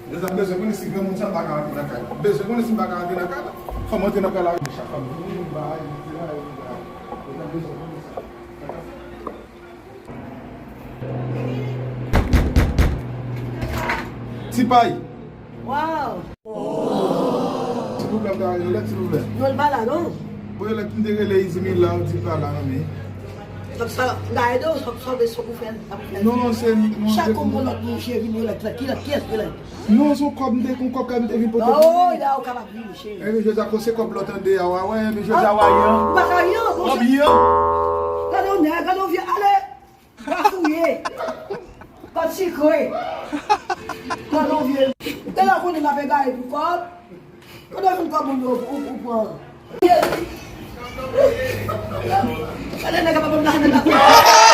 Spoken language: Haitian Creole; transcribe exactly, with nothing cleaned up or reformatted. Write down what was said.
Mezanmi, m bezwen konnen si granmoun sa pa ka antre nan kay la. M bezwen konnen si m pa ka antre nan kay la. Fò m antre nan kay la. Chak fwa m vini, m bay, m bay, m bay. Mezanmi, m bezwen konnen sa. Ti Pay. Waw. Silvouplè, m ta rele Yolèt, silvouplè. Yol pa la, non? Bon, Yolèt, m te rele Izimila, ou di l pa la, non, men. Donk sa, m ta ede w, sa, sa, sa pou fè, sa pou fè. Non, se, non, chak se ou gon lòt moun cheri, Yolèt, la, ki lòt, kiyès Yolèt? Non, se yon kòb, m te, yon kòb kay m te vin pote pou ou. Oh, la, ou kapab vini, cheri. Epi, jodi a, se kòb lòt an deyò a, wè, epi jodi a, w a yan. M pa ka yan, monchè. Kòb yan. Gade yon nèg, gade yon vye, ale! Bafouye. Kòb sikre. Kòb yon vye. Te la konnen m ap egaye pou kòb. Kote w jwenn kòb moun yo ou, ou pran? Gade nèg ap ap ap ap ap.